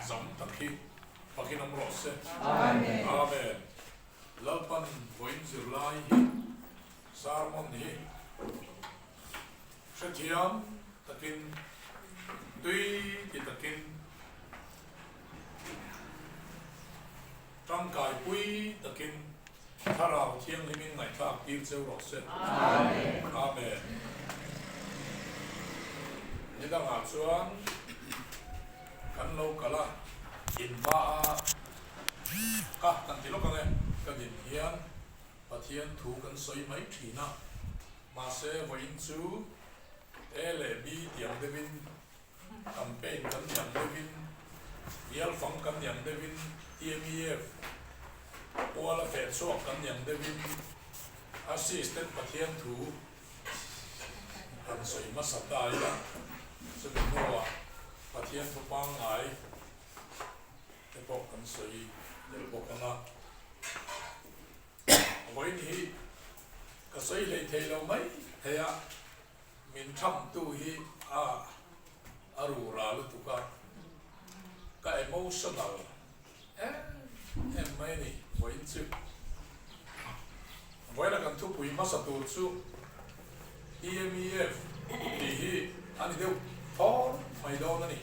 zam tak hi fakin awm rawh se. Amen. Amen. Lalpan vawiin zirlai hi sermon hi hrethiam takin tui ti takin tangkaipui takin Thlarau Thianghlimin ngaihthlak tir cheu rawh se. Amen. Ni dangah chuan kan lo kal a, in hmaa ka kan ti lawk ang e, ka din hian Pathian thu kan sawi mai thin a, mahse vawiin chu A leh B tiang deuhin Campaign kan ni ang deuhin, bial fang kan ni ang deuhin, TMEF puala feh chhuak kan ni ang deuhin, Assistant Pathian thu han sawi hmasa ta ila, chumi hnuah Pathian thu pangngai te pawh kan sawi tel bawk ang a. Vawiin hi ka sawi hlei thei lo mai thei a. Min thamtu hi a a rura lutuk a, ka emotional em em mai a ni vawiin chu. Vawiina kan thupui hmasa tur chu TMEF tih hi a ni deuh thawn mai dawn a ni.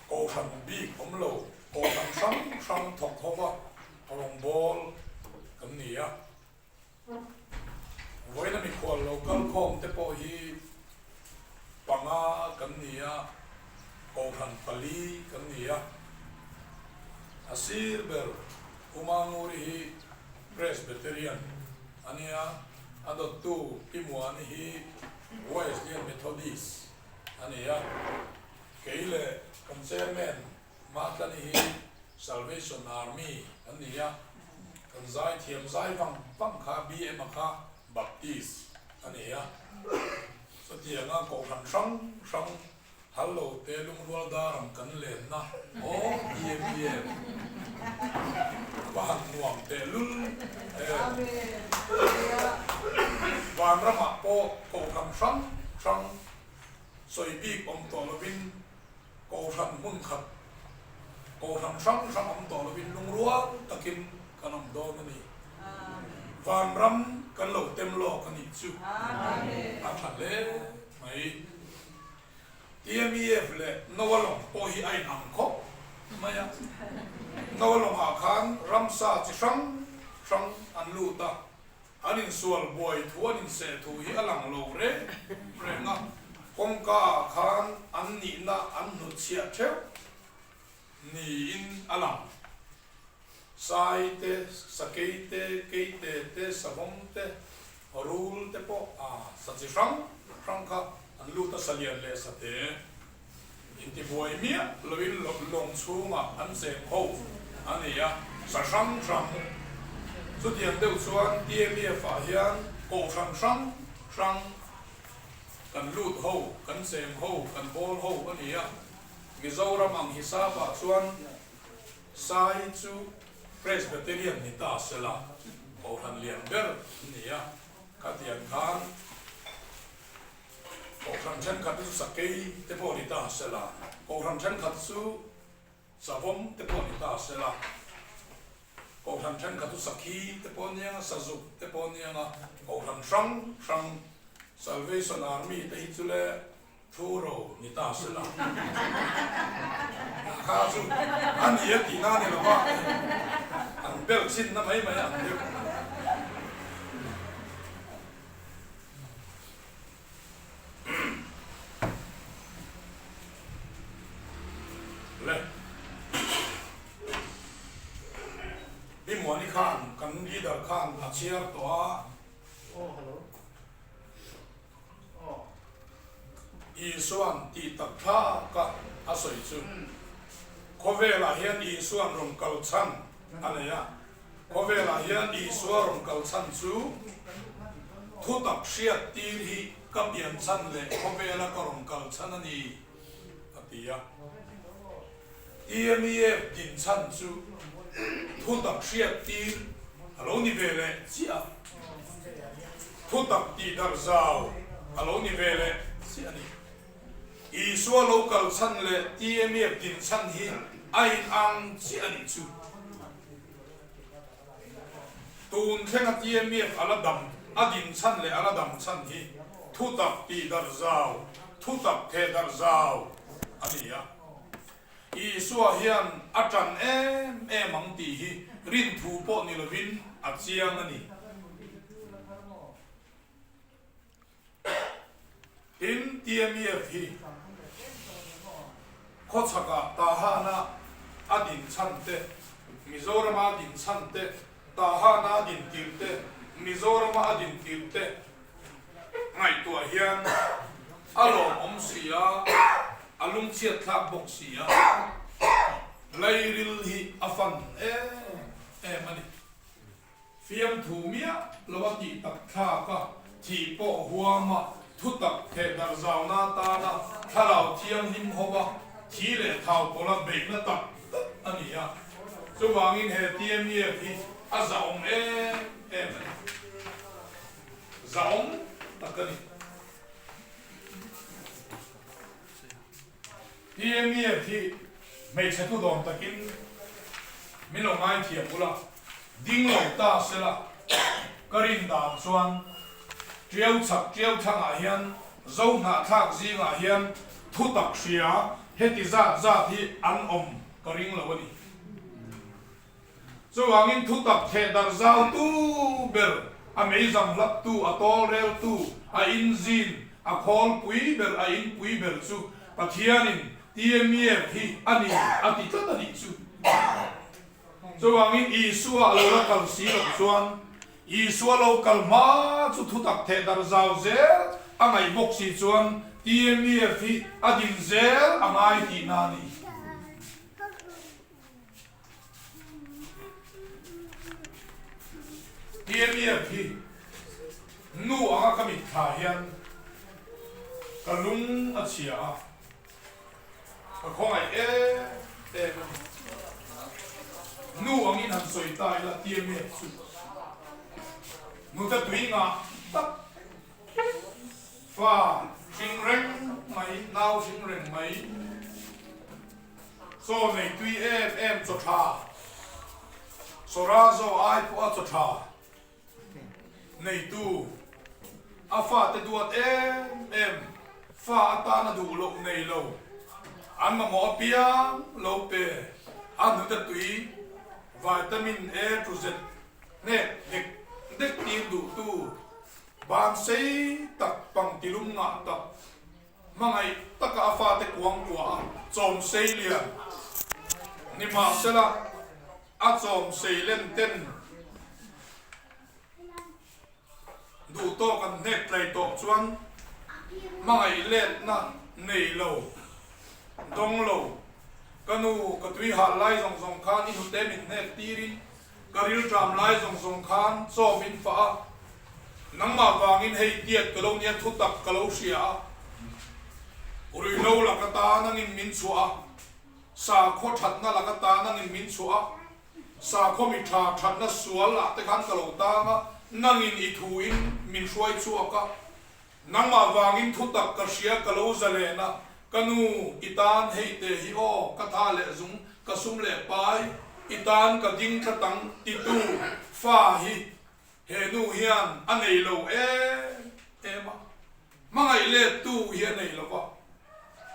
Kohhran bik awm lo, kohhran hrang hrang thawk ho va rawngbawl kan ni a. Vawiina mikhual lo kal khawm te pawh hi panga kan ni a, kohhran pali kan ni a. A sir ber Umanguri hi Presbyterian a nia, a dawttu Pi Muani hi Wesleyan Methodist a ni a, kei leh kan Chairman Matlani hi Salvation Army an ni a, kan zaithiam zai vang vang kha BM a kha Baptist a ni a, chutianga kohhran hrang hrang hal lo te lungrual dar ang kan lenna aw BM BM a va han nuam teh lul em. Vanramah pawh kohhran hrang hrang sawi bik awm tawh lovin Kohhran hmun khat, kohhran hrang hrang awm tawh lovin lungrual takin kan awm dawn a ni. Vanram kan lo tem lawk a nih chu a tha hle mai. TMEF leh Noa lawng pawh hi a inang khawp mai a. Noa lawngah khan ramsa chi hrang hrang an lut a. An insual buai thu an inseh thu hi a lang lo reng reng a, kawngka ah khan an nihna an hnutchhiah theuh niin a lang. Sai te, sakei te, keite te, savawm te, rul te pawh a sa chi hrang hrang kha an lut a, salian leh sate. Intibuai miah loin lawng chhungah an cheng ho a ni a, sa hrang hrang. Chutiang deuh chuan TMEF ah hian kohhran hrang hrang kan lut ho, kan cheng ho, kan bawl ho a ni a. Mizoram ang hisap ah chuan Sai chu Presbyterian ni ta sela kohhran lian ber an ni a, khatiang khan Kohhran thenkhat chu sakei te pawh ni ta sela, kohhran thenkhat chu savawm te pawh ni ta sela, kohhran thenkhat chu sakhi te pawh nia, sazuk te pawh nia nga, kohhran hrang hrang Salvation Army te hi chu le thuro ni ta sela. Kha chu a ni a tihna a ni lo va, an bel chhinna mai mai ang deuh. Le. Hi Muani khan kan leader khan a chhiar tawh a. Aw hello. Aw. Isuan tih tak thlak a a sawi chu. Khawvelah hian Isuan rawn kal chhan a nei a. Khawvelah hian Isua rawn kal chhan chu thutak hriat tir hi ka pian chhan leh khawvela ka rawn kal chhan a ni, a ti a. TMEF din chhan chu thutak hriat tir a lo ni ve leh chiah a, thutak tih darh zau a lo ni ve leh chiah a ni. Isua lo kal chhan leh TMF din chhan hi a inang chiah a nih chu. Tun thlenga TMF a la dam, a din chhan leh a la dam chhan hi thutak tih darh zau, thutak theh darh zau a ni a. Isua hian a ṭan em em ang tih hi rinthu pawh ni lovin a chiang a ni. Tin, TMEF hi khawchhakah Tahana a din chhan te, Mizorama a din chhan te, Tahana a din tirh te, Mizorama a din tirh te ngaihtuah hian a lawmawm si a, a lungchhiat thlak bawk si a, lairil hi a fan em em a ni. Fiamthu miah lo a tih tak thlak a, thih pawh huam a, thutak theh darh zauna atana thlarau thianghlim ho a, thi leh thau pawla beihna tak tak a ni a. Chuvangin he TMEF hi a zahawm em em a ni. Zahawm tak a ni. TMEF hi hmeichhe thu dawn takin min lo ngaithiam ula, ding lo ta sela ka rin dan chuan Tiau chhak Tiau thlangah hian Zo hnahthlak zingah hian thu tak hria heti zat zat hi an awm ka ring lo a ni. Chuvangin thutak theh darh zautu ber, a meizam hlaptu, a tawlreltu, a inzin, a khawlpui ber, a inpui ber chu Pathianin TMEF hi a ni a ti tlat a nih chu. Chuvangin Isua a lo la kal si loh chuan Isua lo kal hma chu thutak theh darh zau zel a ngaih bawk si chuan TMEF hi a din zel a ngai tihna a ni. TMEF hi nu anga ka mitthla hian ka lung a chhia a, ka khawngaih em em a ni. Nu angin han sawi ta ila TMEF chu nute tui ngah tak fa hring reng mai, nau hring reng mai. Chaw nei tui em em chaw tha. Sawra zaw ai pawh a chaw tha neitu, a fate duat em em, fa atana duh loh nei lo, an mamawh apiang lo pe, a hnute tui vitamin A to Z hnek dek dek tir duhtu, ban sei tak pangtilum ngah tak, Hmangaih taka a fate kuang kuah a chawm sei lian. Nimahsela, a chawm sei len ten duh tawk an hnek tlai tawh chuan hmangaih letna nei lo, dawng lo. Ka nu, ka tui hal lai zawng zawng khan i hnute min hnek tirin Ka rilṭam lai zawng zawng khan chaw min fah a, nangmah vangin hei tiat ka lo nia thu tak ka lo hria a, ruihhlo laka ta nangin min chhuah a, sakhaw ṭhatna laka ta nangin min chhuah a, sakhaw mi ṭha ṭhatna sual ah te khan ka lo tang a, nangin i thu in min hruai chhuak a, Nangmah vangin thu tak ka hria ka lo zalen a, ka nu i tan hei te hi aw ka tha leh zung ka sum leh pai i tan ka ding thla tang titu fa hi he nu hian a nei lo em em a, hmangaih let tu hi a nei lo va,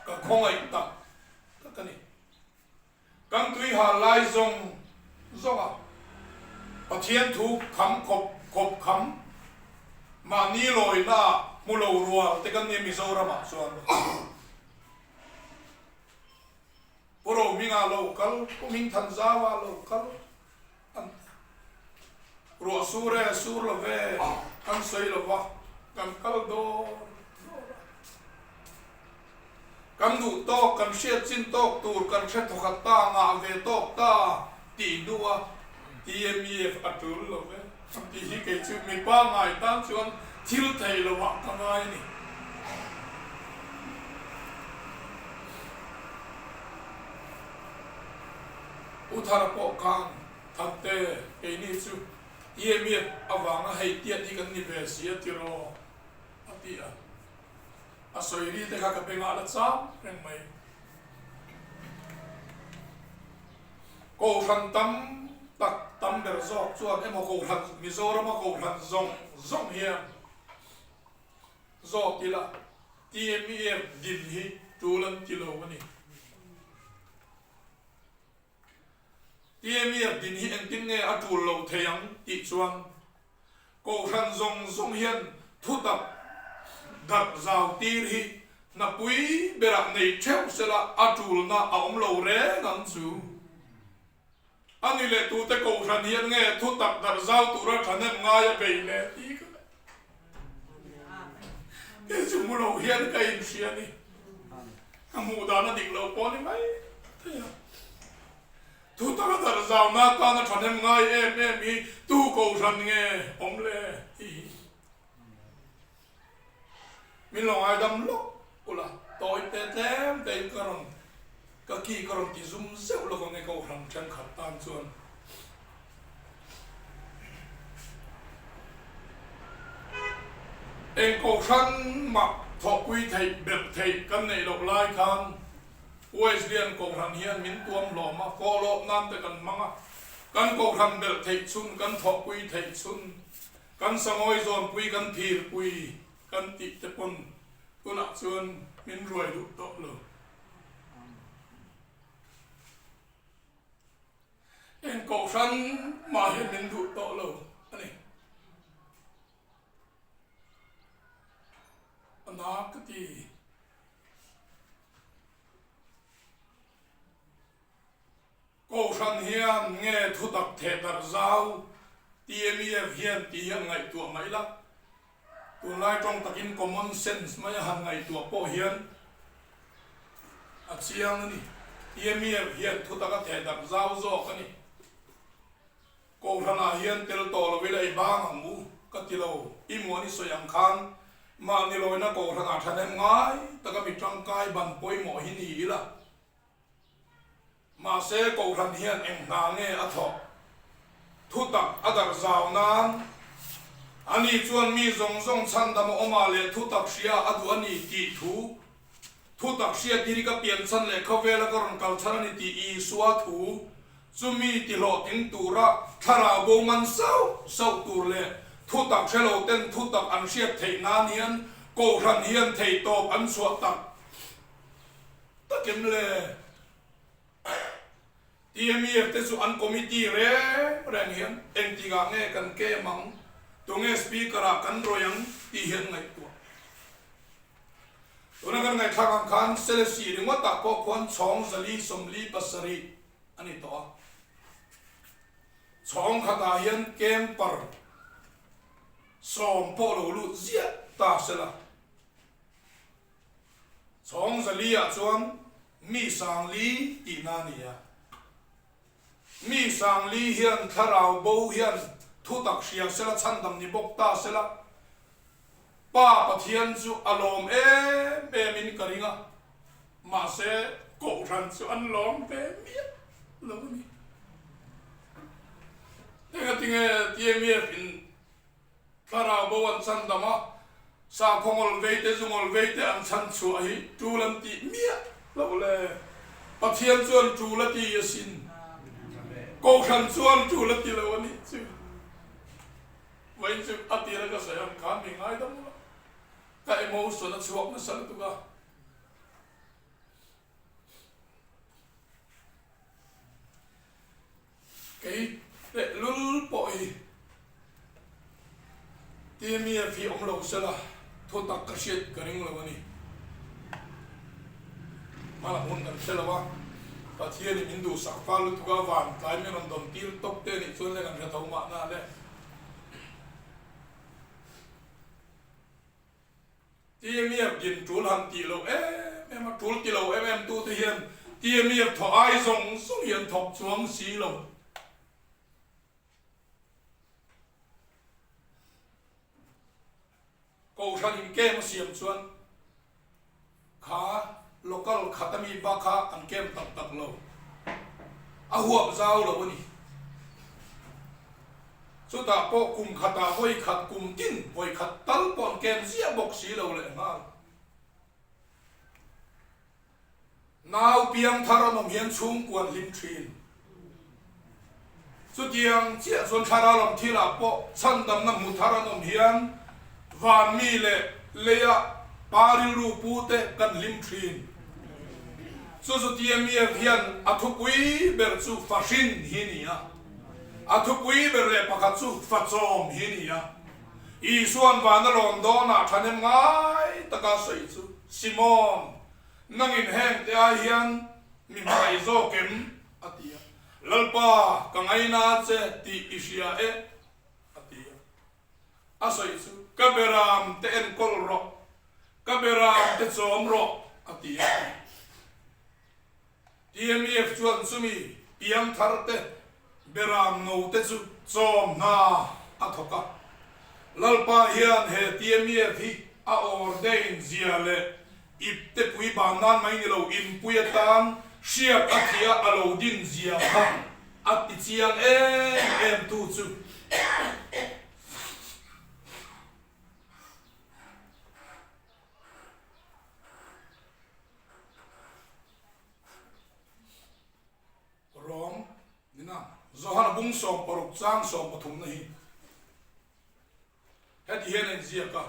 ka khawngaih tak tak a ni. Kan tui hal lai zawng zawng a, Pathian thu kham khawp khawp kham mahni lawina ah hmu lo rual te kan nia Mizoram ah chuan Pu Rohminga lo kal, Pu Hmingthanzaua lo kal an ruah sur e sur lo ve kan sawi lo va, kan kal dawr dawr a. Kan duh tawk, kan hriat chin tawk tur kan hre thawkhat ta, ngah ve tawk ta tih hnua TMEF a tul lo ve tih hi kei chu mipa ngai tan chuan thil thei lovah ka ngai a ni. U Thara pawh khan Thante keini chu TMEF avanga hei tiat hi kan ni ve si a tiraw a ti a. A sawi ri te kha ka bengah la cham reng mai. Kohhran tam tak tam ber zawk chuan emaw Kohhran Mizorama Kohhran zawng zawng hian zawt ila TMEF din hi tul an ti lo a ni. TMEF din hi engtin nge a tul lo thei ang tih chuan Kohhran zawng zawng hian thutak darh zau tir hi hnapui berah nei theuh sela a tulna a awm lo reng ang chu. A ni leh tute Kohhran hian nge thutak darh zau tura thahnem ngai a bei le tih ka kei chu hmu lo hian ka inhria a ni. Ka hmuh dan a dik lo pawh a ni mai thei a. Thu taka darh zauna atana thahnem ngai em em hi tu kohhran nge awm le tih hi min lo ngaidam lawk ula, tawi te tlem te in ka rawn ka ki ka rawn ti zum zeuh lawk ang e kohhran thenkhat tan chuan. Eng kohhran mah thawhpui theih belh theih kan neih loh lai khan Wesleyan Kohhran hian min tuam hlawm a, kawhlawp nan te kan hmang a, kan Kohhran belh theih chhun, kan thawhpui theih chhun, kan sangawi zawnpui, kan thirpui kan tih te pawn tunah chuan min ruai duh tawh lo. Eng Kohhran mah hian min duh tawh lo a ni. A na ka ti. Kohhran hian nge thutak theh darh zau TMEF hian tih hi an ngaihtuah mai la, tunlai tawng takin common sense mai a han ngaihtuah pawh hian a chiang a ni. TMEF hian thutak a theh darh zau zawk a ni. Kohhranah hian tel tawh lo ila i bang ang u ka ti lo. I muan i sawi ang khan mahni lawina kohhranah thahnem ngai taka mi tangkai ban pawimawh hi ni ila. Mahse kohhran hian eng hna nge a thawk? Thutak a darh zau nan ani chuan mi zawng zawng chhandam a awmah leh thutak hria a duh a ni tih thu Thutak hriattir ka pian chhan leh khawvela ka rawn kal chhan a ni tih Isua thu chu mi tihlawhtling tura thlarau bo man sauh sauh tur leh thutak hre lo ten thutak an hriat theih nan hian Kohhran hian theihtawp an chhuah tak tak em le? TMEF te chu an committee reng reng hian engtikah nge kan kem ang, tunge speaker ah kan rawih ang tih hian ngaihtuah. Tuna kan ngaihthlak ang khan Selesih ringawtah pawh khuan chhawng 447 a ni tawh a. Chhawng khatah hian camper 10 pawh lo lut ziah ta sela. Chhawng 400 ah chuan mi 4000 tihna a ni a. Mi 4000 hian thlarau bo hian thutak hria sela chhandam ni bawk ta sela. Pa Pathian chu a lawm em em in ka ring a, mahse Kohhran chu an lawm ve miah lo a ni. Engatinge TMF in thlarau bo an chhan dam a, sakhaw ngawl vei te zu ngawl vei te an chhan chhuah hi tul an tih miah loh le? Pathian chuan tul a ti asin, Kohhran chuan tul a ti lo a nih chu. Vawiin chu a tira ka sawi ang khan mi ngaidam lo. Ka emotion a chhuak nasa lutuk a. Kei tehlul pawh hi TMEF hi awm lo sela thu tak ka hriat ka ring lo a ni. Hmalam hun kan hre lo a, Pathianin min duhsak fal lutuk a, van tlai min rawn dawn tir tawp te nih chuan le kan hre tho mahna le. TMEF din tul han tih loh em em a, tul ti lo em em tute hian TMEF thawh ai zawng zawng hi an thawk chuang si lo. Kohhran in camp a siam chuan kha local khat ami bak kha an camp tak tak lo, a huap zau lo a ni. Chutah pawh kum khatah vawi khat kum tin vawi khat tal pawh an camp ziah bawk si lo leh nghal. Nau piang thar an awm hian chhungkua an hlim thin. Chutiang chiah chuan thlarau lam thilah pawh chhandamna hmu thar an awm hian van mi leh leia pa rilru pu te kan hlim thin. Chu chutiang hian a thupui ber chu fahrin hi ni a. A thupui ber leh pakhat chu fachawm hi ni a. Isuan vana lawm dawnah thahnem ngai taka sawi chu, Simon, nangin heng te ai hian mi hmangaih zawk em? a ti a. Lalpa, ka ngaina che tih i hria e, a ti a. A sawi chu, Ka beram te enkawl rawh, ka beram te chawm rawh, a ti a. TMEF chuan chumi piang thar te, beram no te chu chawm hna a thawk a. Lalpa hian he TMEF hi a ordain zia leh ip te pui ban nan mai ni lo inpui atan hriat a thih a a lo din zia kha a ti chiang em em tu chu. Rom nina Johana bung 16 chang 13 na hi heti hian a inziak a,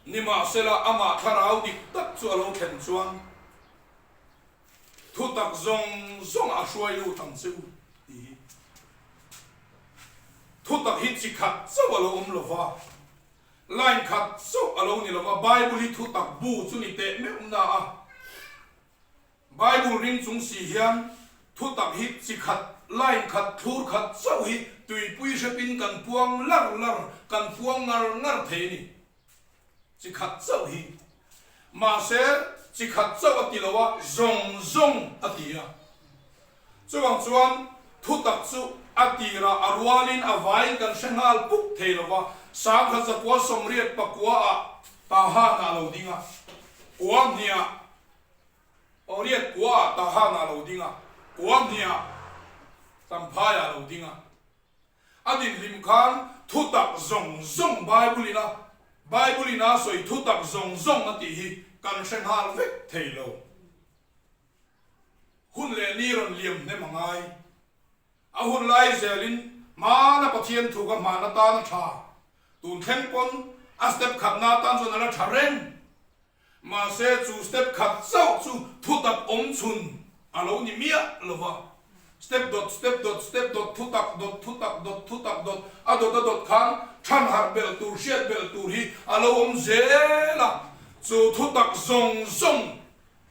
Nimahsela amah thlarau dik tak chu a lo thlen chuan thutak zawng zawng a hruai lut ang che u tih hi. Thutak hi chi khat chauh a lo awm lova. Line khat chauh a lo ni lo va, Bible hi thutak bu chu ni teh meuh na a. Bible ring chung si hian thutak hi chi khat, line khat, thlur khat chauh hi tuipui hrepin kan puang lar lar, kan puang ngar ngar thei a ni. Chi khat chauh hi. Mahse, chi khat chauh a ti lo a, zawng zawng a ti a. Chuvang chuan thutak chu a tirah a rualin a vaiin kan hre nghal puk thei lo va, Sangha zakua 80 pakua ah Tahan ah lo ding a, kua hniah aw riat kua ah Tahan ah lo ding a, kua hniah Champhai ah lo ding a. A dinhlim khan thutak zawng zawng Bible in a Bible in a sawi thutak zawng zawng a tih hi kan hre nghal vek thei lo. Hun leh ni rawn liam hnem a ngai. A hun lai zelin hmana Pathian thu ka hman atan a tha. Tun thleng pawn a step khatna atan chuan a la tha reng. Mahse chu step khat chauh chu thutak awm chhun a lo ni miah lo va. Step dot step dot step dot thutak dot thutak dot thutak dot a dot a dot khan than harh belh tur hriat belh tur hi a lo awm zel a. Chu thutak zawng zawng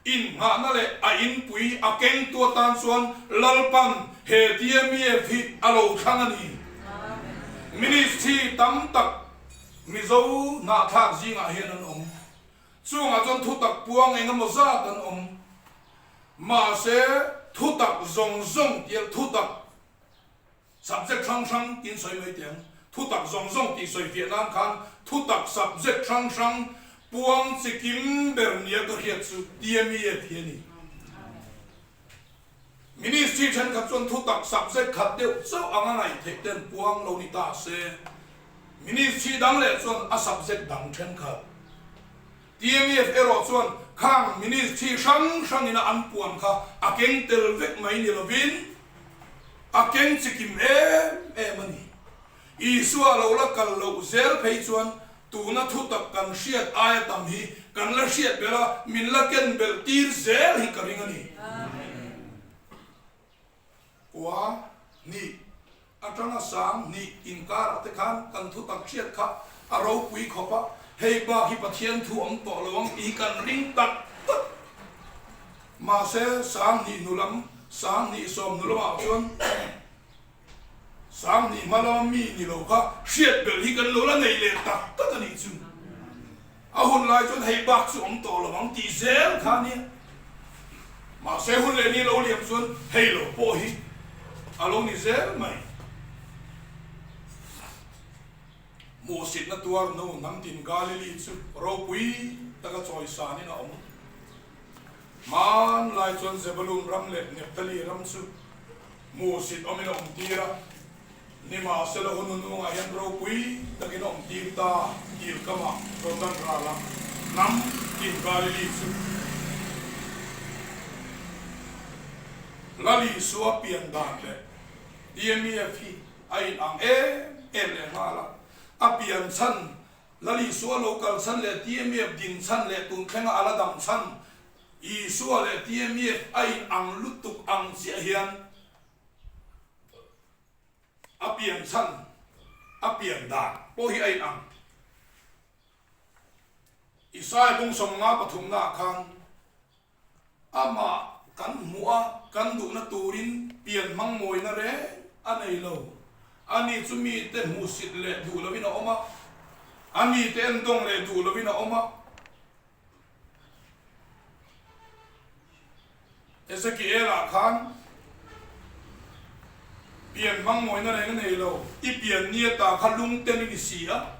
Innghahna leh a inpui a kengtu atan chuan Lalpan he TMEF hi a lo thlang a ni. Ministry tam tak Mizo hnahthlak zingah hian an awm. Chungah chuan thutak puang eng emaw zat an awm. Mahse, thutak zawng zawng tia thutak Subject hrang hrang tiin sawi mai teh ang. Thutak zawng zawng tih sawi fiah nan khan thutak subject hrang hrang puang chi kim ber nia ka hriat chu TMEF hi a ni. Ministry thenkhat chuan thutak subject khat deuh chauh anga ngaih theih ten puang lo ni ta se, Ministry dang leh chuan a subject dang thenkhat. TMEF erawh chuan khang ministry hrang hrangina an puan kha a keng tel vek mai ni lovin a keng chikim em em a ni. Isua lo la kal loh zel phei chuan tuna thutak kan hriat aia tam hi kan la hriat belh a, min la ken belh tir zel hi ka ring a ni. Kua hnih atanga 2000 inkarah te khan kan thutak hriat kha a ropui khawp a, hei bak hi Pathian thu awm tawh lo ang tih hi kan ring tak tak. Mahse, 2000 hnu lam, 2010 hnu lamah chuan 2000 hma lama mi ni lo kha hriat belh hi kan lo la nei leh tak tak a nih chu. A hun lai chuan hei bak chu awm tawh lo ang tih zel kha a nia. Mahse hun leh ni lo liam chuan hei lo pawh hi a lo ni zel mai. Hmuhsitna tuar nu hnamtin Galili chu ropui taka chawisanin a awm. Hmanlai chuan Zebulun ram leh Nephtali ram chu hmuhsit awmin a awm tir a. Nimahsela hun hunungah hian ropui takin a awm tir ta, Kilkamah, Jordan rala hnam tin Galili chu. Lal Isua pian dan leh TMEF hi a in ang em em leh nghal a, a pian chhan Lal Isua lo kal chhan leh TMEF din chhan leh tun thlenga a la dam chhan Isua leh TMEF a in ang lutuk ang chiah hian a pian chhan a pian dan pawh hi a in ang. Isai bung 53 naah khan Amah kan hmuh a, kan duhna turin pian hmang mawina reng a nei lo. Ani chu mite hmuhsit leh duh lovin a awm a, a mite endawng leh duh lovin a awm a. Ezekiel-ah khan pian hmang mawina reng a nei lo, i pian ni ata kha lungten i ni si a.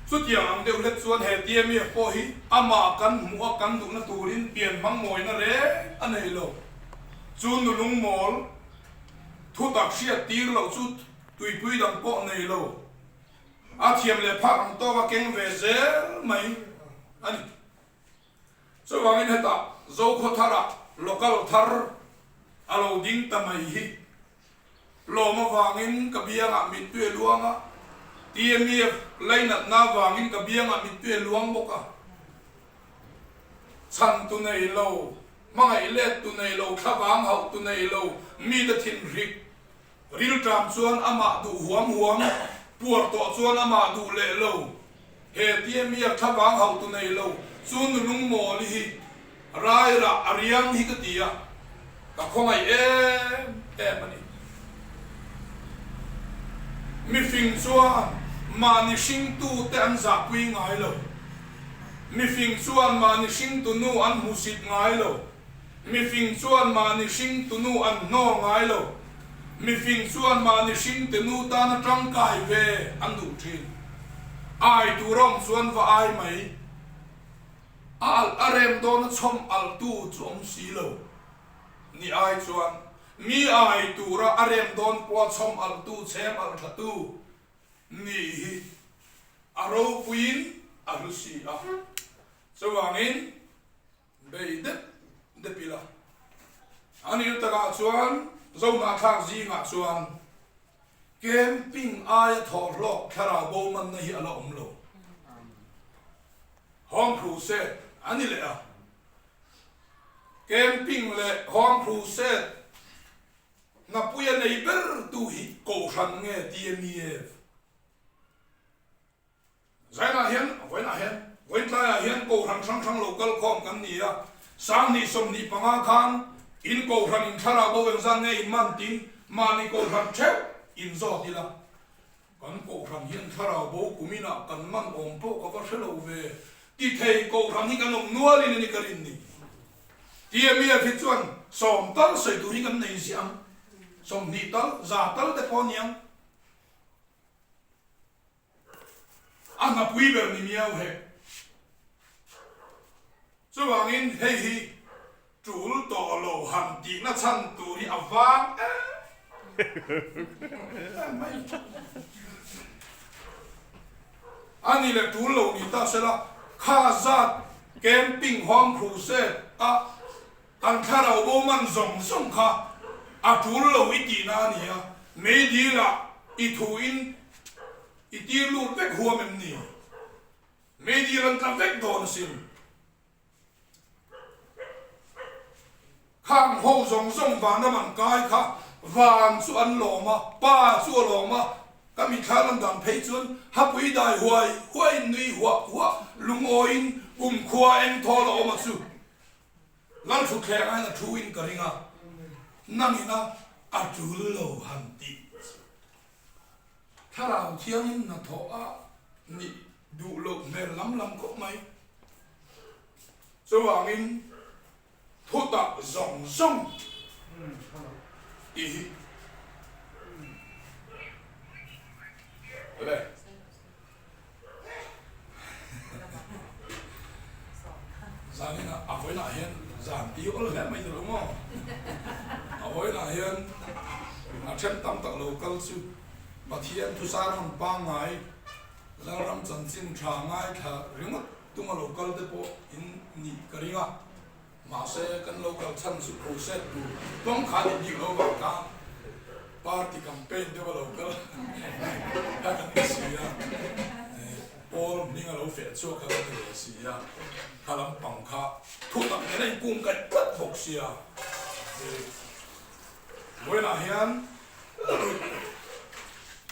Chutiang ang deuh hlek chuan he TMF pawh hi amah kan hmuh a kan duhna turin pian hmang mawina reng a nei lo. Chu nulung mawl thutak hriat tir loh chu tuipui dang pawh nei lo. A thiam leh phak ang tawk a keng ve zel mai a ni. Chuvangin hetah Zokhaw tharah local thar a lo ding ta mai hi lawm avangin ka biangah mittui a luang a, TMEF lainatna avangin ka biangah mittui a luang bawk a. Chhan tu nei lo, hmangaih let tu nei lo, thlavang hauh tu nei lo, mite thinhrik Rilṭam chuan amah duh huam huam, puar tawh chuan amah duh leh lo. He TMEF thlavang hauhtu nei lo chu nulung mawli hi rairah a riang hi ka ti a, ka khawngaih em em a ni. Mifing chuan mahni hringtute an zahpui ngai lo. Mifing chuan mahni hringtunu an hmusit ngai lo. Mifing chuan mahni hringtunu an hnaw ngai lo. Mifing chuan mahni hringtenu tana tangkai ve an duh thin. Ai tur a awm chuan va ai mai. A alh a rem dawna chhawm alhtu chu awm si lo. Ni ai chuan mi ai tura a rem dawn pawha chhawm alhtu chhem alh thatu nih hi a ropuiin a hlu si a. Chuvangin. Bei dep dep ila. A nih takah chuan Zohnahthlak zingah chuan camping aia thawh hlawk thlarau bo manna hi a la awm lo. Home Crusade a ni leh a. Camping leh Home Crusade hnapuia nei ber tu hi Kohhran nge TMEF? Zainah hian, vawiinah hian, vawiin tlaiah hian Kohhran hrang hrang lo kal khawm kan ni a, 20 25 khan in Kohhran in thlarau bo engzat nge in man tiin mahni Kohhran theuh in zawt ila, kan Kohhran hian thlarau bo kuminah kan man awm pawh ka va hre lo ve ti thei Kohhran hi kan awm nualin a ni ka rin ni. TMEF hi chuan 10 tal sawi tur hi kan nei ziah ang, 20 tal, 100 tal te pawh a ni ang. A hnapui ber ni miau hek. Chuvangin hei hi tul tawh lo han tihna chhan tur hi a vang em mai. A ni leh tul lo ni ta sela, kha zat camping home crusade a Kan thlarau bo man zawng zawng kha a tul lo i tihna a ni a, meidil ah i thu in i tir lut vek huam em ni? Meidil an tla vek dawn asin. Khang ho zawng zawng vanram an kai kha van chu an lawm a, pa chu a lawm a, ka mithla lan dan phei chuan hapui dai huai huaiin nui huah huah lungawiin kumkhua engthawl a awm a chu. Lalthutthleng aiin a thu in ka ring a, nangin a a tul lo han tih chu. Thlarau thiangin hnathawh a nih duh loh hmel lam lam khawp mai. Chuvangin thutak zawng zawng tih hi le. Zaninah a vawiinah hian zan ti awl hle mai tur maw? A vawiinah hian a then tam tak lo kal chu Pathian thusar han pangngai Lalram chanchin tha ngaithla ringawt tunga lo kal te pawh in nih ka ring a. Mahse, kan lo kal chhan chu crusade tur tawng kha nih bik lo vang khan party campaign deuh a lo kal kha kan ni si a, Paul hming a lo feh chhuak kha kan ni ve si a, kha lampang kha thu tak nen a inkung kaih tlat bawk sia. Vawiinah hian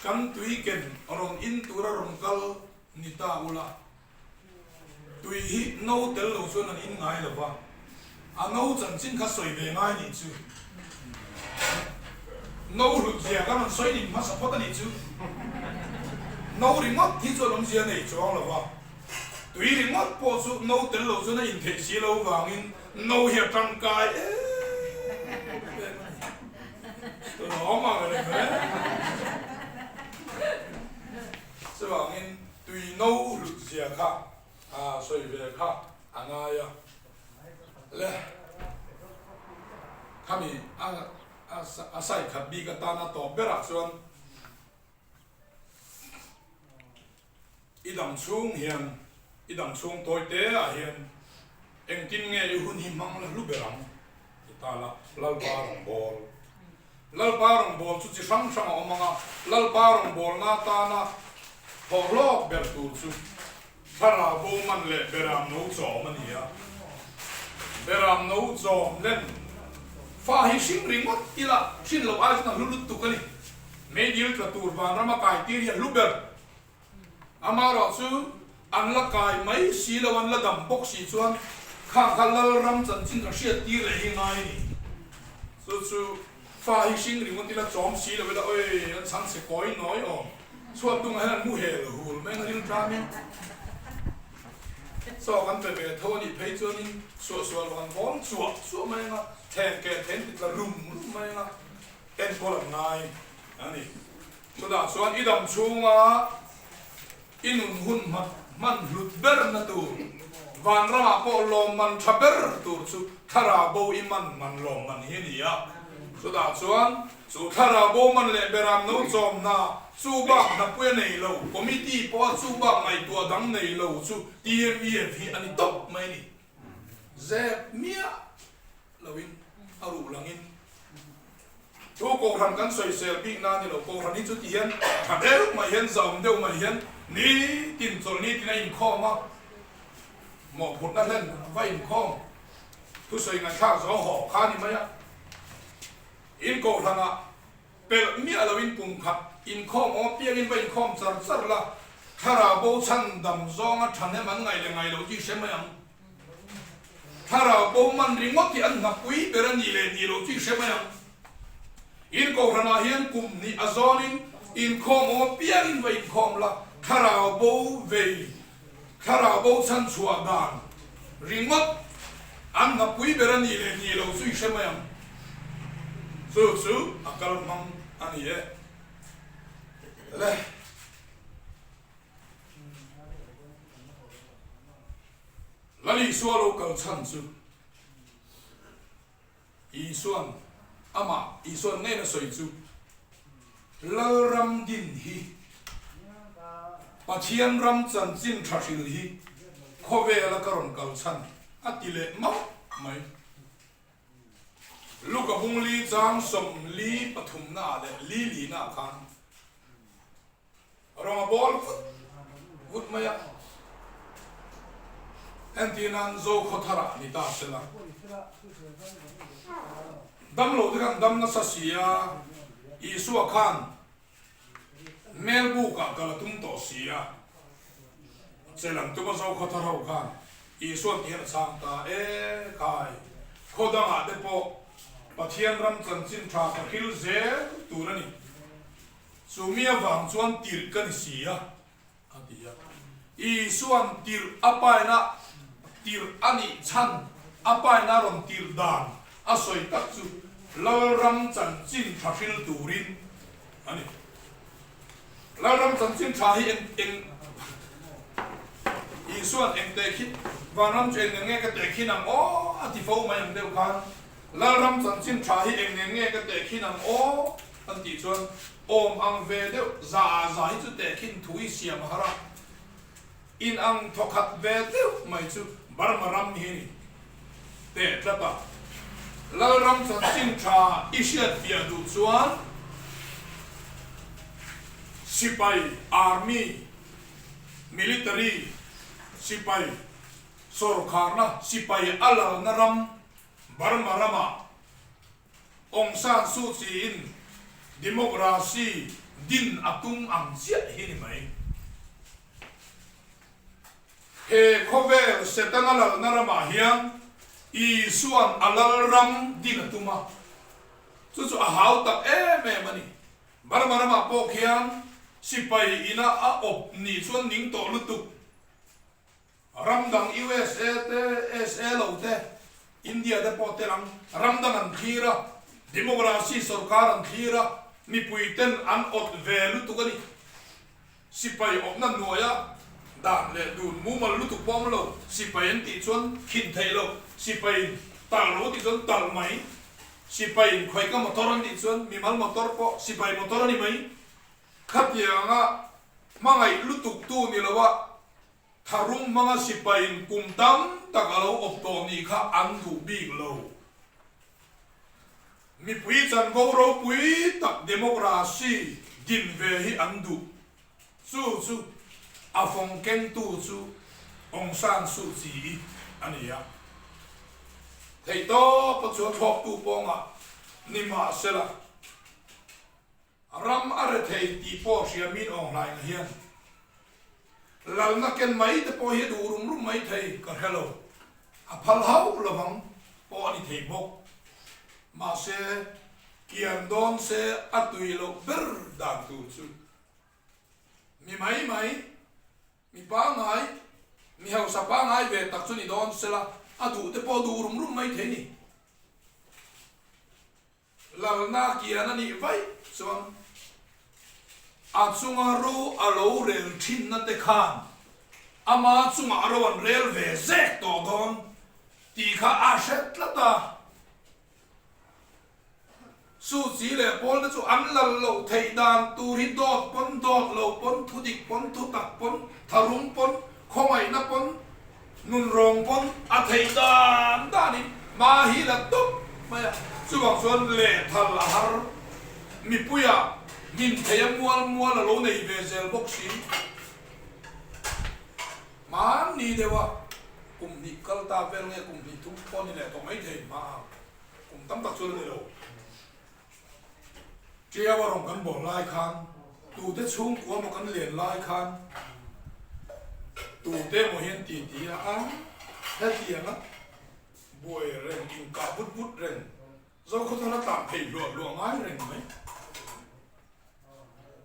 kan tui ken rawn in tura rawn kal ni ta ula. Tui hi no tel lo chuan an in ngai lo va, a no chanchin kha sawi ve ngai nih chu. No hlut zia kan rawn sawi ning hmasa phawt a nih chu. No ringawt hi chuan awmzia nei chuang lo va, tui ringawt pawh chu no tel lo chuan a in theih si lo vangin no hi a tangkai em em a ni. Lawm ang reng reng. Chuvangin Tui no hlut zia kha sawi ve kha a ngai a le. Khami a sai khat bik atana tawp berah chuan i dam chhung hian i dam chhung tawi te ah hian engtin nge i hun hi hmang la hlu ber ang ti ta la Lalpa rawngbâwl. Lalpa rawngbâwl chu chi hrang hrang a awm ang a, Lalpa rawngbâwlna atâna thawh hlawk ber tûr chu Thlarau bo man leh Beram no châwm a ni a. Beram no châwm len fa hi hring ringawt ila hrin loh ai chuan a hlu lutuk a ni. Meidil tla tûr vânrama kaitîr hi a hlu ber. Amaherawhchu, an la kai mai si lo, an la dam bawk si chuan khang kha Lalram chanchin ka hriat tir leh hi ngai a ni. Chu chu fa hi hring ringawt ila chawm si lo ila, Oi, an chhang chhe kawi nawi awm, chhuat tungah hian an mu hel hul mai ang a rilṭam in. Chaw kan pe ve tho a nih phei chuanin suahsual vang bawm chuah chuah mai ang a, thleng ke then ti tla rum rum mai ang a, enkawl an ngai a ni. Chutah chuan i dam chhunga i nun hun hman hlut berna tur, vanramah pawh lawmman tha ber tur chu thlarau bo i man man lawmman hi a ni a. Chutah chuan chu thlarau bo man leh beram no chawmna chu bak hnapui a nei lo, committee pawha chu bak ngaihtuah dang nei lo chu TMEF hi a ni tawp mai a ni. Zep miah loin a ruh langin Chu Kohhran kan sawisel bik na a ni lo. Kohhran hi chuti hian tha deuh mai hian, zahawm deuh mai hian nitin chawlh nitin a inkhawm a, mawhphurhna hlen va inkhawm, thusawi ngaihthlak zawng haw kha a ni mai a. In Kohhranah pelh miah loin kum khat inkhawm awm apiangin va inkhawm char char la, thlarau bo chhan dam zawnga thahnem an ngaih leh ngaih loh chu i hre mai ang. Thlarau bo man ringawt hi an hnapui ber a nih leh nih loh chu i hre mai ang. In Kohhranah hian kum hnih a zawnin inkhawm awm apiangin va inkhawm la, thlarau bo vei, thlarau bo chhanchhuah dan ringawt an hnapui ber a nih leh nih loh chu i hre mai ang. Chu chu a kal hmang a ni e. Le. Lal Isua lo kal chhan chu Isuan amah Isuan ngei na sawi chu Lalram din hi Pathian ram chanchin tha hril hi khawvela ka rawn kal chhan a ti leh mauh mai. Luka bungli chang 43 na ah leh li li na ah khan Rawng a bawl vut vut mai a, entir nan Zokhawthar ah ni ta se la. Damlo te khan dam nasa si a, Isua khan Melbuk ah kal a tum tawh si a, che lam tuma Zokhawthar ho khan Isuan ti hian a chhang ta e khai, khaw dangah te pawh Pathian ram chanchin tha ka hril zel tur a ni. Chu mi avang chuan tirh ka ni si a, a ti a. Isua'n tirh a paina tirh a nih chhan a paina rawn tirh dan a sawi tak chu Lalram chanchin tha hril turin a ni. Lalram chanchin tha hi eng eng Isua'n eng tehkhin vanram chu eng nen nge ka tehkhin ang aw a ti fo mai ang deuh khan Lalram chanchin tha hi eng nen nge ka tehkhin ang aw? An tih chuan awm ang ve deuh za za hi chu tehkhin thu i siam a har a, in ang thawkhat ve deuh mai chu Burma ram hi a ni. Teh tlat a, Lalram chanchin tha i hriat fiah duh chuan sipai, army, military, sipai sawrkharna, sipai a lalna ram Burma ramah Aung San Suu Kyi-in democracy din a tum ang chiah hi ni mai. He khawvel Setana lalna ramah hian Isua'n a lalram din a tum a, chu chu a hau tak em em a ni. Burma ramah pawh khian sipai ina a awp nih chuan ning tawh lutuk. Ram dang USA te, SA lo te, India te pawh tel ang. Ram dang an thlir a, democracy sorkar an thlir a, mipui ten an awt ve lutuk a ni. Sipai awmna hnuaia dan leh dun mumal lutuk pawh awm lo, sipai an tih chuan khin theih loh, sipaiin talh ro tih chuan talh mai, sipaiin khawika motor an tih chuan mimal motor pawh sipai motor a ni mai. Khatianga hmangaih lutuk tu ni loa tharum hmanga sipaiin kum tam tak a lo awp tawh nih kha an duh bik lo. Mipui chanvo ropui tak democracy din ve hi an duh. Chu chu a fawng kengtu chu Aung San Suu Kyi a ni a. Theihtawpa chuan thlawktu pawngah nimahsela Ram a re thei tih pawh hria min awng hlaina hian lalna ken mai te pawh hi a duh rum rum mai thei ka hre lo. A phal hauh lovang pawh a ni thei bawk. Mahse, kian dawn se a tui loh ber dan tur chu mi mai mai, mi pangngai, mi hausa pangngai ve tak chu ni dawn sela a duh te pawh a duh rum rum mai thei ni. Lalna kian a nih vaih chuan a chunga ro a lo rel thinna te khan ama chungah ro an rel ve zek tawh dawn tih kha a hre tlat a. Suchi leh Paul te chu an lal loh theih dan tur hi dawt pawn, dawt lo pawn, thudik pawn, thutak pawn, tharum pawn, khawngaihna pawn, Nunrawng pawn a theih dan danin hma hi la tawp mai a, chuvang chuan lehthal a har. Mipuia hmin theia mual mual a lo nei ve zel bawk si. Hmanni deuha kum hnih kal ta vel nge kum hnih thum pawh ni leh tawh mai thei hma ang kum tam tak chuan a ni lo. Ṭiau a rawn kan bawl lai khan tute chhungkua maw kan len lai khan tute emaw hian ti ti a a hetianga buai reng inkah vut vut reng Zokhawthar a tlan phei hluah hluah ngai reng mai.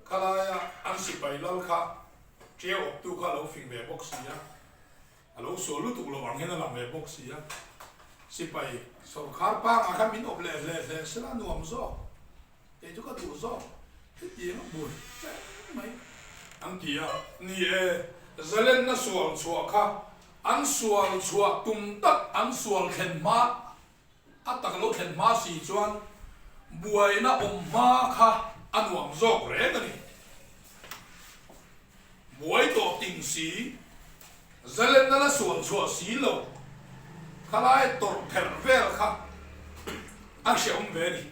Khalaia an sipai lal kha ṭiau awptu kha a lo fing ve bawk si a. A lo sual lutuk lo ang hian a lang ve bawk si a, sipai sawrkhar pangah khan min awp leh hle hle sela nuam zawk, kei chu ka duh zawk, hetiang a buai reng mai an ti a. Ni e, zalenna sual chhuah kha an sual chhuah tum tak an sual thlen hma A tak lo thlen hma si chuan buaina awm hma kha a nuam zawk reng a ni. Buai tawh ting si, zalenna la sual chhuah si lo, khalai tawrh pherh vel kha a hrehawm ve a ni.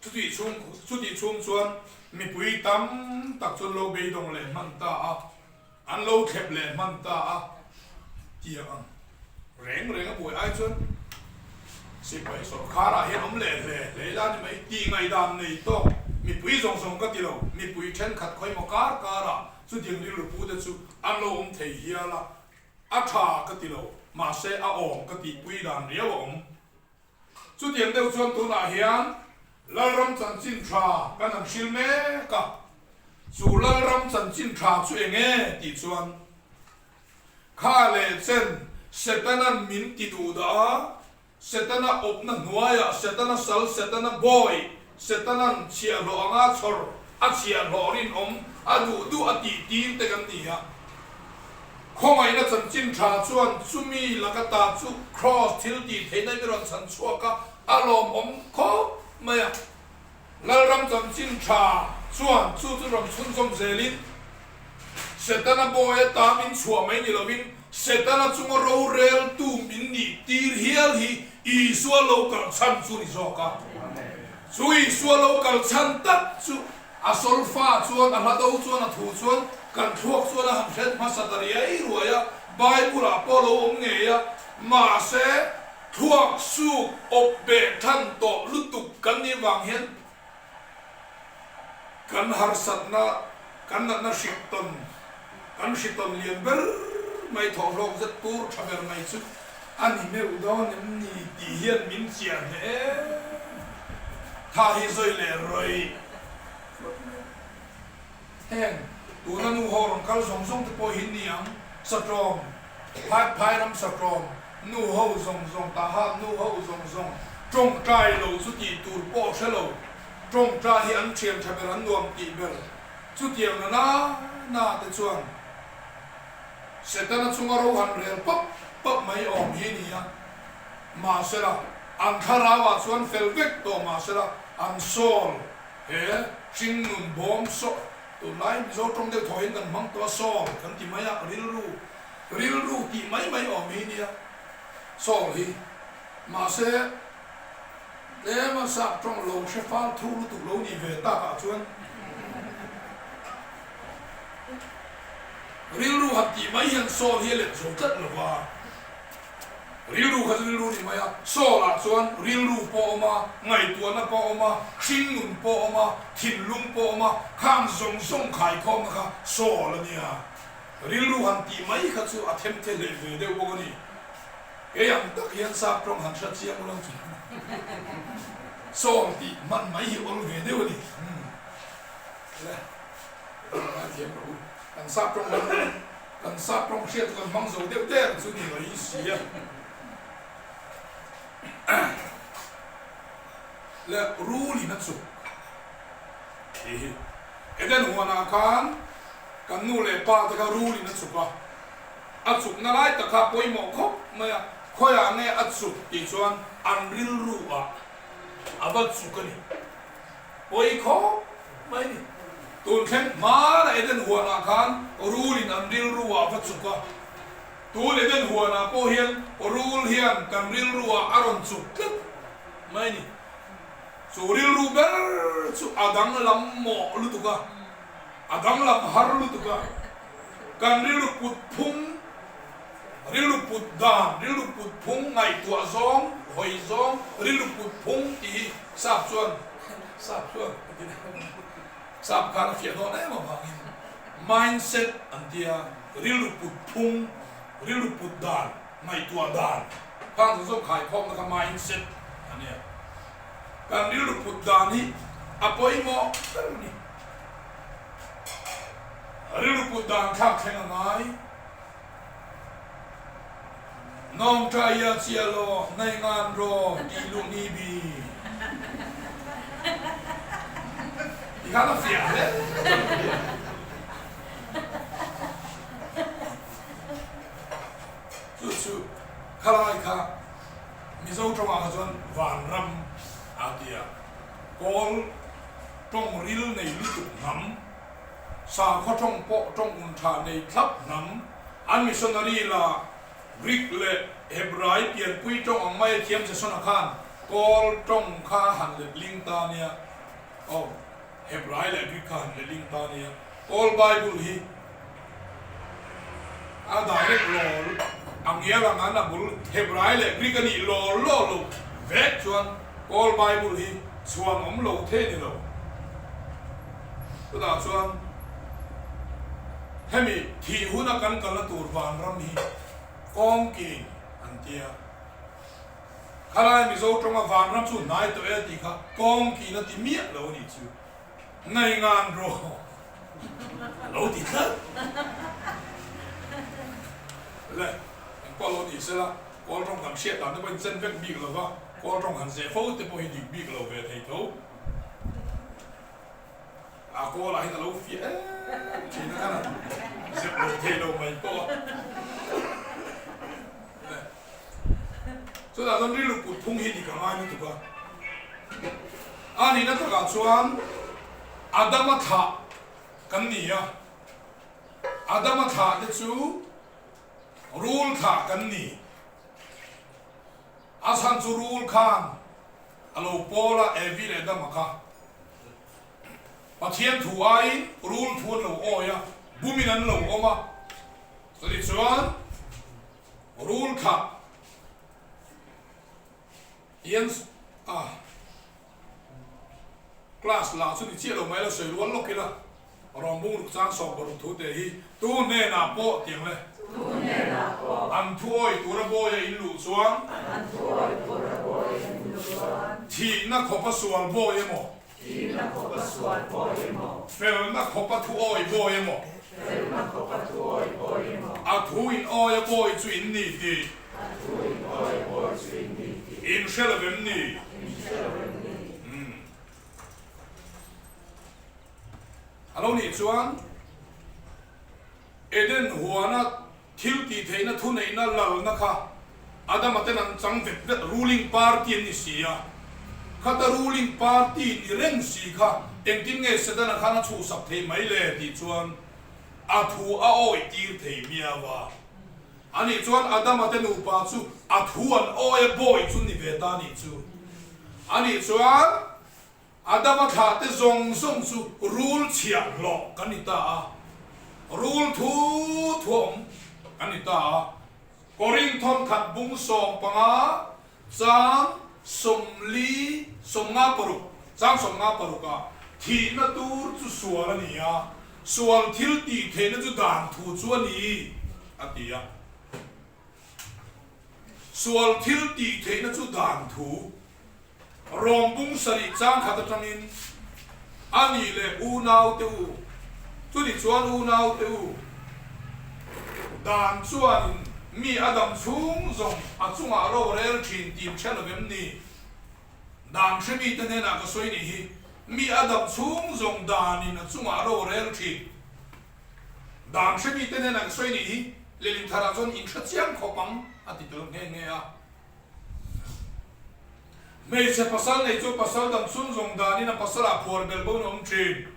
Chutih chhung chutih chhung chuan mipui tam tak chuan lo beidawng leh hman ta a. An lo thlep leh hman ta a tiang ang reng reng a buai ai chuan sipai sawrkhar ah hian awm leh hle hle ila ni mai tih ngaihdan nei tawk mipui zawng zawng ka ti lo, mipui thenkhat khawimaw kar kar ah chutiang rilru pu te chu an lo awm thei hial a, a tha ka ti lo mahse a awm ka tihpui dan riau a awm. Chutiang deuh chuan tunah hian Lalram chanchin tha kan han hril mek a, chu Lalram chanchin tha chu eng e tih chuan kha leh chen Setana'n min ti duh dah a, Setana awpna hnuaiah Setana sal, Setana bawi, Setana'n chhiahhlawh anga chhawr a chhiahhlawh rinawm a duh duh a tih tir te kan ni a. Khawngaihna chanchin tha chuan chumi laka ta chu Kraws thil tih theihna i rawn chhan chhuak a, a lawmawm khawp mai a. Lalram chanchin tha chuan chu chu rawn chhunzawm zelin Setana bawi ata min chhuah mai ni lovin Setana chunga roreltu min nih tir hial hi. Isua lo kal chhan chu ni zawk a. Chu Isua lo kal chhan tak chu a solfa chuan, a hlado chuan, a thu chuan kan thluak chuan a han hret hmasa ta riai ruai a, Bible ah pawh lo awm ngei a, mahse thluak suk awp beh than tawh lutuk kan nih vang hian Kan harsatna, kan natna hrik tawn, kan hri tawn lian ber mai thawhhlawk zet tur tha ber mai chu a ni meuh dawn em ni tih hian min chiah hle em. Tha hi zawi leh rawih rawih mai a. Heng tuna nu ho rawn kal zawng zawng te pawh hi ni ang, Satawm, Phai Phairam Satawm, nu ho zawng zawng, Tahan nu ho zawng zawng, tawngtai lo chu tih tur pawh hre lo, tawngtai hi an thian tha ber an nuam tih ber, chutiang na na na te chuan Setana chunga ro han rel pap pap mai awm hi ni a, mahsela an thlarauah chuan fel vek tawh mahsela an soul He hringnun bawm saw tunlai Mizo tawng deuh thaw hian kan hmang tawh a, sawl kan ti mai a, rilru, rilru tih mai mai awm hi nia sawl hi. Mahse, tlema sap tawng lo hre fal thu lutuk lo nih ve takah chuan rilru han tih mai hian sawl hi a let zo tlat lo va. Rilru kha chu rilru ni mai a, Saul-ah chuan rilru pawh a awm a, ngaihtuahna pawh a awm a, hringnun pawh a awm a, thinlung pawh a awm a, khang zawng zawng khaikhawmna kha Saul a nia. Rilru han tih mai kha chu a them the hleh ve deuh bawk a ni. Kei ang tak hian sap tawng han hria chiang ulang chuan Saul tih hman mai hi awl ve deuh a ni. Le, ngai thiam rawh u, kan sap tawng hman. Kan sap rawng hriat chu kan hmang zo deuh der chu ni mai si a. Le rul in a chuk tih hi Eden huanah khan kan nu leh pa te kha rul in a chuk a, a chukna lai tak kha pawimawh khawp mai a, khawiah nge a chuk tih chuan an rilru ah a va chuk a ni. Pawi khawp mai ni. Tun thleng hmana Eden huanah khan rulin an rilru ah va chuk a. Tun Eden huanah pawh hian rul hian kan rilru ah a rawn chuk tlat mai ni. Chu rilru ber chu a danglam mawh lutuk a, a danglam har lutuk a. Kan rilru put phung, rilru put dan, rilru put phung ngaihtuah zawng, hawi zawng, rilru put phung tih hi Sap chuan sap chuan a ti deuh a, sap khan a fiah dawn em avangin mindset an ti a, rilru put phung, rilru put dan, ngaihtuah dan khang zawng zawng khaikhawmna kha mindset a nia. Kan rilru put dan hi a pawimawh ber a ni. Rilru put dan thlak thleng a ngai. Nawng ṭai ia chia law, nai ngan raw ti luh ni bi. Ti khan a fiah hle Chu chu khalai kha Mizo ṭawngah kha chuan vanram a ti a, Kawl ṭawng ril nei lutuk hnam. Sakhaw tawng pawh tawng un tha nei thlap hnam, an missionary la Greek leh Hebrai pianpui tawng ang mai a thiam Jasona khan Kawl tawng kha a han let ling ta nia. Aw, Hebrai leh Greek kha han let ling ta nia. Kawl Bible hi a direct lawl a ngial ang an a bul Hebrai leh Greek a nih lawl lawl lo vek chuan Kawl Bible hi chhuan awm lo thei ni lo. Chutah chuan hemi thih huna kan kalna tur vanram hi kawngkin an ti a. Khalai Mizo tawnga vanram chu hnai tawh e tih kha kawngkin a ti miah lo a nih chu. Ngaingan rawh a lo ti tlat. Le, engpawh lo ni sela, kawl tawng kan hriat dan te pawhin chen vek bik lo va, kawl tawng han zeh fo te pawh hi dik bik lo ve thei tho. A kawl ah hian a lo fiah em thin a, khan a zep lo thei lo mai pawh a. Chutah chuan rilru kut phung hi dik a ngai lutuk a. A nihna takah chuan Adama thlah kan ni a, Adama thlah te chu rul thlah kan ni. A chhan chu rul khan a lo pawl a, Evi leh Adama kha Pathian thu aiin rul thu an lo awi a, bumin an lo awm a. Chutichuan rul kha Hian a class lah chu ni chiah lo mai la sawi rual lawk ila rawn bung ruk chang sawm paruk thu te hi tu hnenah pawh tiang le. Tu hnenah pawh. An thu awi tura bawi a in luh chuan. An thu awi tura bawi a in luh chuan. Thihna khawpa sual bawi emaw. Thihna khawpa sual bawi emaw. Felna khawpa thu awi bawi emaw. Felna khawpa thu awi bawi emaw. A thu in awi a bawi chu in ni tih. A thu in awi a bawi chu in ni tih. In hre lo em ni? In hre lo em ni? Umm. A lo nih chuan Eden huana thil tih theihna thuneihna lalna kha Adama ten an chang vet vet ruling party an ni si a, khata ruling party ni reng si kha engtin nge Setana khan a chhuhsak thei mai le tih chuan a thu a awih tir thei miau a. Anih chuan Adama te nupa chu a thu an awi a bawi chu ni ve ta nih chu. Anih chuan Adama thlah te zawng zawng chu rul chhiahhlawh kan ni ta a, rul thu thuawm kan ni ta a. Korinthon khat bung 15 chang 40 56 chang 56 ah thihna tur chu sual a ni a, sual thil tih theihna chu dan thu chu a ni a ti a. Sual thil tih theihna chu dan thu Rawng bung sarih chang khat atangin a nih leh unau te u, chuni chuan unau te u dan chuanin mi a dam chhung zawng a chungah ro rel thin tih hre lo em ni? Dan hre mite hnenah ka sawi nih hi, mi a dam chhung zawng danin a chungah ro rel thin. Dan hre mite hnenah ka sawi nih hi, Lehlin tharah chuan in hre chiang khawp ang a ti tel nghe nghe a. Hmeichhe pasal nei chu pasal dang chhun zawng danin a pasalah phuar belh bo in a awm thin.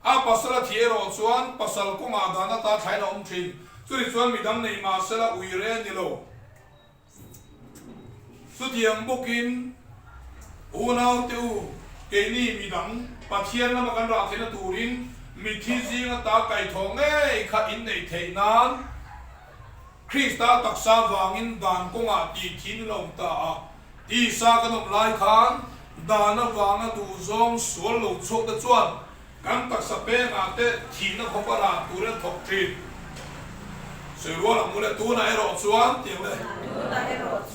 A pasal a thih erawh chuan pasal kawngah dan ata thlain a awm thin. Chutih chuan midang nei mahsela ui re a ni lo. Chutiang bawkin unaute u, keini midang Pathian lama kan rah theihna turin mithi zinga ta kaihthawh ngei kha inneih theih nan, Krista taksa vangin dan kawngah tih thin in a awm ta a, tisa kan awm lai khan dan avanga duhzawng sual lo chhuak te chuan kan taksa pengah te thihna khawp a rah tur in a thawk thin. Sawi rual ang mawle, tunah erawh chuan tiang le,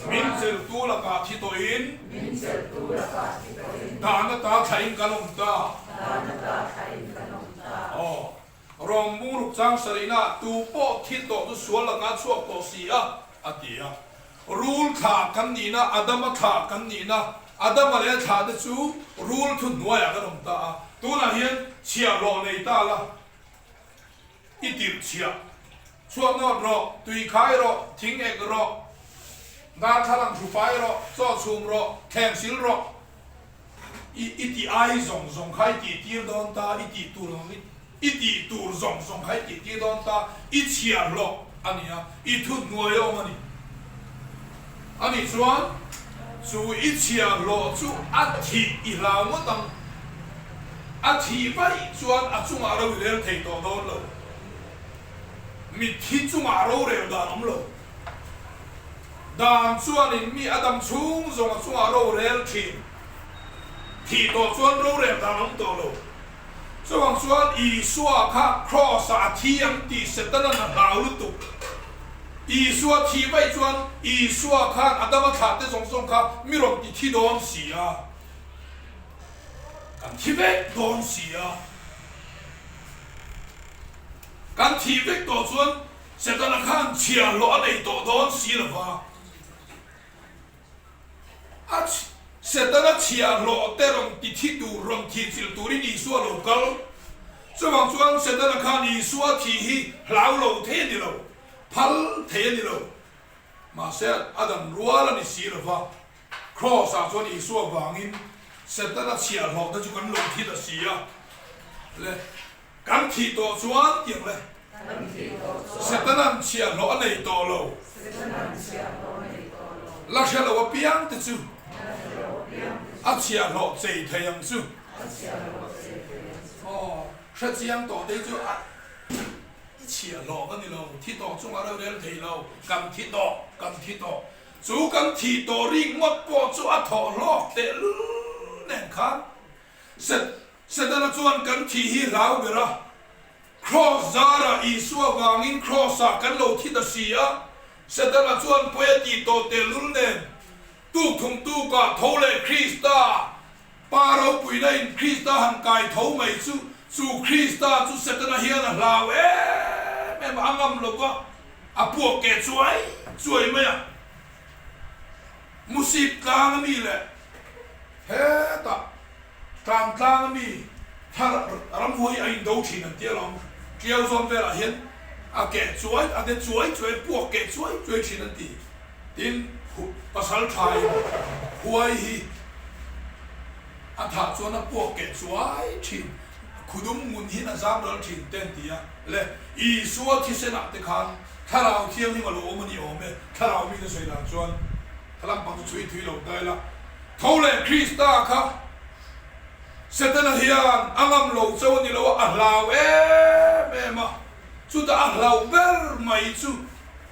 min cheltu lakah thi tawhin, dan ata thlahin kan awm ta. Aw. Rawng bung ruk chang sarihna tu pawh thi tawh chu sual lakah chhuak tawh si a, a ti a. Rul thlah kan nihna, Adama thlah kan nihna, Adama leh a thlah te chu rul thu hnuaiah kan awm ta a. Tunah hian chhiahhlawh nei ta la, i tirh chhiah. Chhuak nawt rawh, tui khai rawh, thing ek rawh, darthlalang hru fai rawh, chaw chhum rawh, thleng sil rawh. I i tih ai zawng zawng kha i tih tir dawn ta, i tih tur zawng i tih tur zawng zawng kha i tih tir dawn ta, i chhiahhlawh a ni a, i thuhnuai a awm a ni. A nih chuan chu i chhiahhlawh chu a thih i hlau ngawt ang. A thih vaih chuan a chungah ro i rel thei tawh dawn lo. Mitthi chungah rorel dan awm lo. Dan chuanin mi a dam chhung zawng a chungah rorel thin. Thih tawh chuan rorel dan awm tawh lo. Chuvang chuan Isua kha Kraws-ah a thi ang tih Setana'n a hlau lutuk. Isua thih vaih chuan Isua khan a dam a thlah te zawng zawng kha mi rawn ti thi dawn si a. Kan thi vek dawn si a. Kan thih vek tawh chuan Setana khan chhiahhlawh a nei tawh dawn si lo va. A Setana chhiahhlawh te rawn ti thi tur, rawn thih chilh turin Isua lo kal. Chuvang chuan Setana khan Isua thih hi hlau lo thei a ni lo, phal thei a ni lo. Mahse a dam rual a ni si lo va. Kraws ah chuan Isua vangin Setana chhiahhlawh te chu kan lo thi ta si a le. Kan thih tawh chuan tiang le. Setana'n chhiahhlawh a nei tawh lo. La hre lo apiang te chu. A chhiahhlawh chei thei ang chu. Aw, hre chiang tawh te chu a i chhiahhlawh ka ni lo, thi tawh chungah rorel thei lo, kan thi tawh, kan thi tawh. Chu kan thih tawh rik ngawt pawh chu a thawh hlawk tehlul nen khan Setana chuan kan thih hi hlau ber a. Kraws zarah Isua vangin Kraws-ah kan lo thi ta si a, Setana chuan pawi a tih tawh tehlul nen, tuk thum tukah tho leh Krista Pa ropuina in Krista han kai tho mai chu, chu Krista chu Setana hian a hlau em em a, a ngam lo va, a puak keh chuai chuai mai a. Musip tlang a mi leh hetah tlan tlang a mi thar ramhuai a indo thin an ti alawm. Tiau zawn velah hian a keh chuai, a de chuai chuai, a puak keh chuai chuai thin an ti. Tin, pasal thain huai hi a thah chuan a puak keh chuai thin, khudum ngun hian a zam ral thin te an ti a. Le, Isua thisenah te khan Thlarau Thianghlim a lo awm a ni awm e, Thlarau mite sawi dan chuan thalam pang chu chhui thui lo ta ila. Tho leh Krista kha Setana hian a ngam lo chauh a ni lo a, a hlau em em a. Chutah a hlauh ber mai chu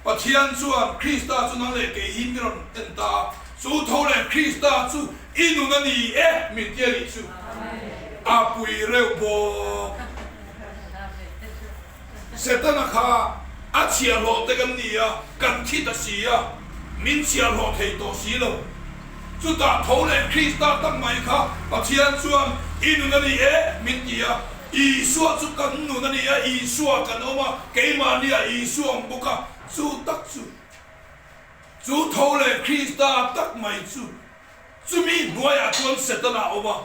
Pathian chuan Krista chu nang leh kei hi mi rawn en ta a, chu tho leh Krista chu i nun a ni e min ti a nih chu a pui reuh bawk. Setana kha a chhiahhlawh te kan ni a, kan thi ta si a, min chhiahhlawh thei tawh si lo. Chutah tho leh Krista tak mai kha Pathian chuan i nun a ni e min ti a, Isua chu kan nun a ni a, Isua kan awm a, keimahnia Isua awm bawk a, chu tak chu, chu tho leh Krista tak mai chu, chumi hnuaiah chuan Setana a awm a.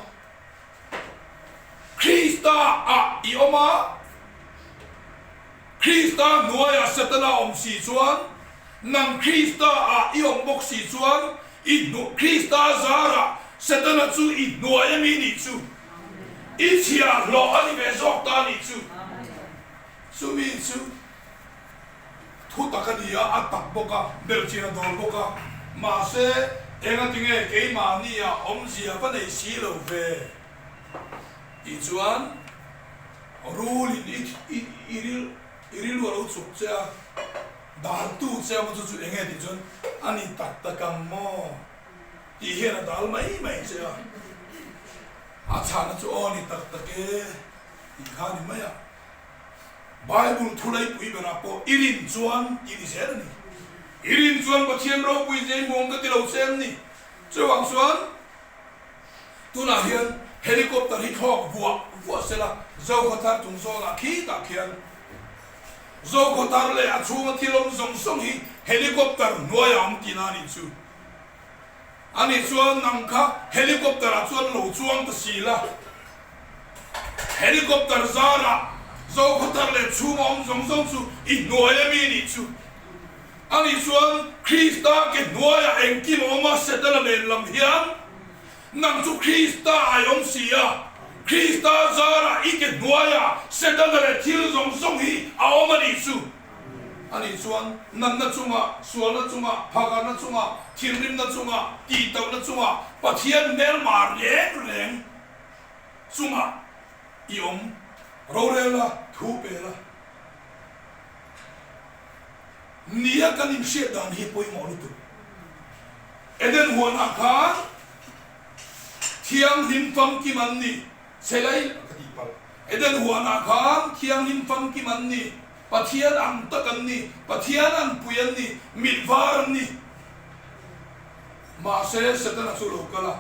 Krista ah i awm a, Krista hnuaiah Setana awm si chuan, nang Krista ah i awm bawk si chuan, i hnu Krista zarah Setana chu i hnuai ami nih chu, i chhiahhlawh a ni ve zawk ta nih chu. Chumi chu thu tak a ni a, a tak bawk a, belhchian a dawl bawk a, mahse engatinge keimahnia awmzia va nei si lo ve tih chuan rulin i i i rilru a lo chuk che a, daltu che a maw chu chu enge tih chuan a ni tak tak ang maw tih hian a dal mai mai che a, a chhahna chu aw ni tak tak e tih kha a ni mai a. Bible thulaipui berah pawh i rin chuan tih ni zel a ni. I rin chuan Pathian ropui zia i hmuang ka ti lo che em ni? Chuvang chuan tunah hian helicopter hi thlawk vuah vuah sela Zokhawthar chung zawnah khitah khian Zokhawthar leh a chhunga thil awm zawng zawng hi helicopter hnuaiah a awm tihna a nih chu. Ani chuan nang kha helicopter ah chuan lo chuang ta si la, helicopter zarah Zokhawthar leh chhunga awm zawng zawng chu i hnuai a mi nih chu. Ani chuan Krista ke hnuaiah engkim a awm a, Setana nen lam hian nang chu Krista ah i awm si a, Krista zarah i ke hnuaiah Setana leh thil zawng zawng hi a awm a nih chu. Ani chuan natna chungah, sualna chungah, phakarna chungah, thinrimna chungah, tihtohna chungah, Pathian hmelma reng reng chungah i awm rorel a, thu pel a. Nia kan inhriat dan hi pawimawh lutuk. Eden huanah khan thianghlim famkim an ni. Chelai ka tih palh. Eden huanah khan thianghlim famkim an ni, Pathian ang tak an ni, Pathian an pui an ni, mit var an ni. Mahse Setana chu lo kal a,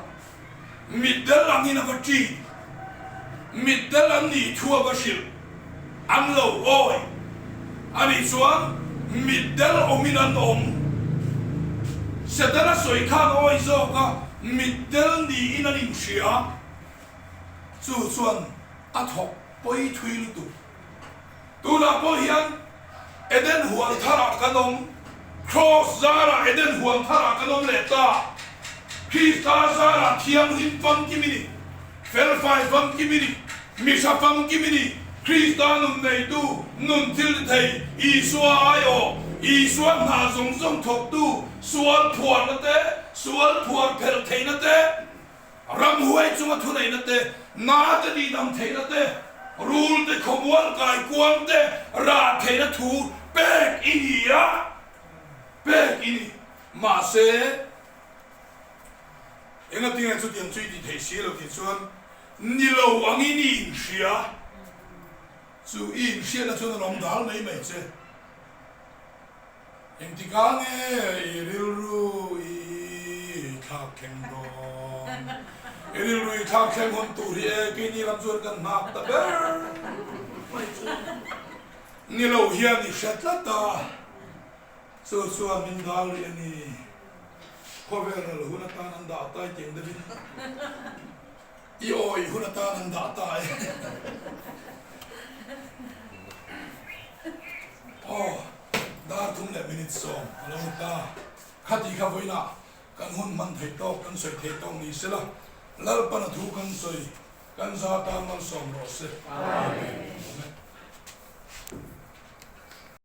mitdel angin a va ṭin, mitdel an nih thu a va hrilh, an lo awi. Ani chuan mitdel awmin an awm. Setana sawi khan awi zawk a, mitdel niin an inhria. Chu chuan a thawk pawi thui lutuk. Tunah pawh hian Eden huan tharah kan awm, Kraws zarah Eden huan tharah kan awm leh ta. Krista zarah thianghlim famkim i ni, felfai famkim i ni, mihra famkim i ni, Krista nun neitu, nun thil ti thei, Isua aiawh. Isua hna zawng zawng thawktu, sual phuarna te, sual phuar phelh theihna te, ramhuai chunga thuneihna te, na te tihdam theihna te, rul te khawmual kaikuang te rah theihna thu pek i ni a, pek i ni. Mahse, engatinge chutiang chu i tih theih si lo tih chuan ni lo angin i inhria. Chu i inhriatna chuan a lawm dal mai mai che. Engtikah nge i rilru i thlak thleng dawn? I rilru i thlak thleng hawn tur hi e, keini lam chuan kan nghak ta ber mai chu. Ni lo hian i hre tlat a, chu chuan min dal rih a ni. Khawvel ral hun atan an dah tai tiang deuhin. I awih hun atan an dah ta e. Aw, dar thum leh minute sawm a lo ni ta. Khati kha vawiinah kan hun hman theih tawk, kan sawi theih tawk ni sela, Lalpana thu kan sawi, kan za tan malsawm rawh se. Amen.